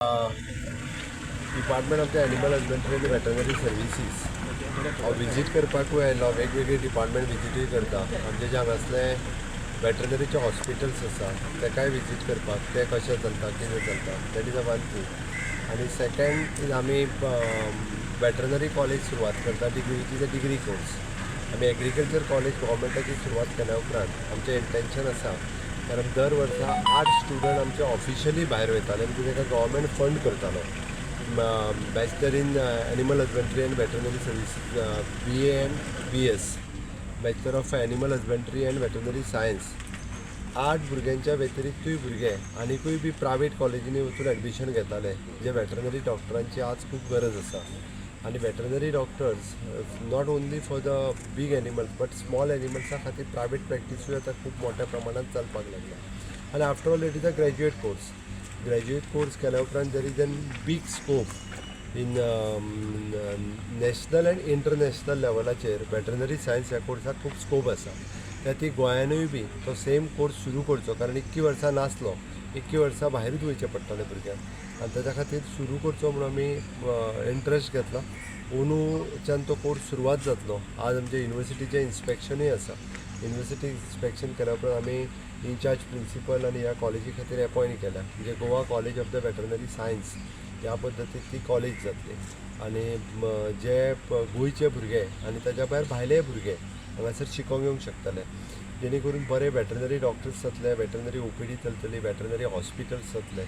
Department of the Animal Husbandry and Veterinary Services हांव visit करपाकूय आयलो. वेगवेगळे डिपार्टमेंट विजिटूय करता. आमचे जे हांगासले वेटरनरीचे हॉस्पिटल्स आसा, तेकाय विजीट करपाक, ते कशें चलता, कितें चलता, that is a one thing. आनी सेकंड is आमी वेटरनरी कॉलेज सुरवात करता, degree, which is a degree course. आमी एग्रीकल्चर कॉलेज गव्हर्मेंटाची सुरवात केल्या उपरांत आमचें इंटेन्शन आसा, कारण दर वर्सा आठ स्टुडंट आमचे ऑफिशियली भायर वयताले, म्हणजे ताका गव्हर्मेंट फंड करतालो, Bachelor in Animal Husbandry and Veterinary Services, BA and BS, Bachelor of Animal Husbandry and Veterinary Science. आठ भुरग्यांच्या व्यतिरिक्तूय भुरगे आनिकूय बी प्रायवेट कॉलेजींनी वचून एडमिशन घेताले, जे वेटरनरी डॉक्टरांची आज खूब गरज आसा. आनी veterinary doctors not only for the big animals but small एनिमल्सा खातीर प्रायवेट प्रॅक्टिसूय आतां खूब मोठ्या प्रमाणात चलपाक लागल्या. आनी after all, it is a graduate course. Graduate course केल्या उपरांत there is an big scope in national and international लेवलाचेर. वेटरनरी सायन्स ह्या कोर्साक खूब स्कोप आसा. त्या ती गोंयानूय बी तो सेम कोर्स सुरू करचो, कारण इतकीं वर्सां नासलो, इतकीं वर्सां भायरूच वयचें पडटालें भुरग्यांक आनी ताच्या खातीर सुरू करचो म्हणून आमी इंट्रस्ट घेतला. अंदूच्यान तो कोर्स सुरवात जातलो. आज आमच्या युनिवर्सिटीचें इन्स्पेक्शनूय आसा. युनिवर्सिटी इन्स्पेक्शन केल्या उपरांत आमी इनचार्ज प्रिंसिपल आनी ह्या कॉलेजी खातीर एपॉयंट केल्या, म्हणजे Goa College of the Veterinary Science ह्या पद्दतीन ती कॉलेज जातली. आनी जे गोंयचे भुरगे आनी ताच्या भायर भायले भुरगे हांगासर शिकोंक येवंक शकतले, जेणे करून बरे वेटरनरी डॉक्टर्स जातले, वेटरनरी ओपीडी चलतली, वेटरनरी हॉस्पिटल्स जातले,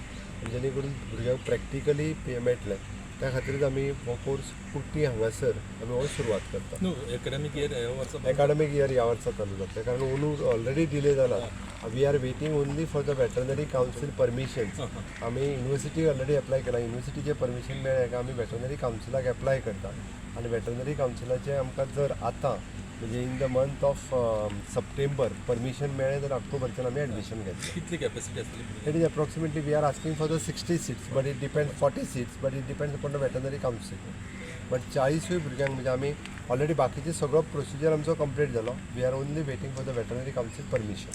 जेणे करून भुरग्यांक प्रॅक्टिकली मेळटलें. त्या खातीरच आमी हो कोर्स कुर्टी हांगासर आमी हो सुरवात करता. न्हू, एकॅडमीक इयर ह्या वर्सा? एकाडमीक इयर ह्या वर्सा चालू जातलें, कारण अंदू ऑलरेडी डिले जाला. We are waiting only for the Veterinary Council permission. आमी युनिवर्सिटी ऑलरेडी एप्लाय केला. युनिवर्सिटीचें परमिशन मेळ्ळें काय आमी वेटरनरी कावन्सिलाक एप्लाय करता आनी वेटरनरी कावन्सिलाचें आमकां जर आतां, म्हणजे in the month of September permission मेळ्ळें जाल्यार ऑक्टोबरच्यान आमी एडमिशन घेतलें. कितली कॅपॅसिटी आसतली? It is approximately, we are asking for the 60 seats, but it depends, 40 seats, but it depends upon the Veterinary Council. But चाळीसूय भुरग्यांक, म्हणजे आमी ऑलरेडी बाकीचे सगळो प्रोसिजर आमचो कंप्लीट जालो. We are only waiting for the Veterinary Council permission.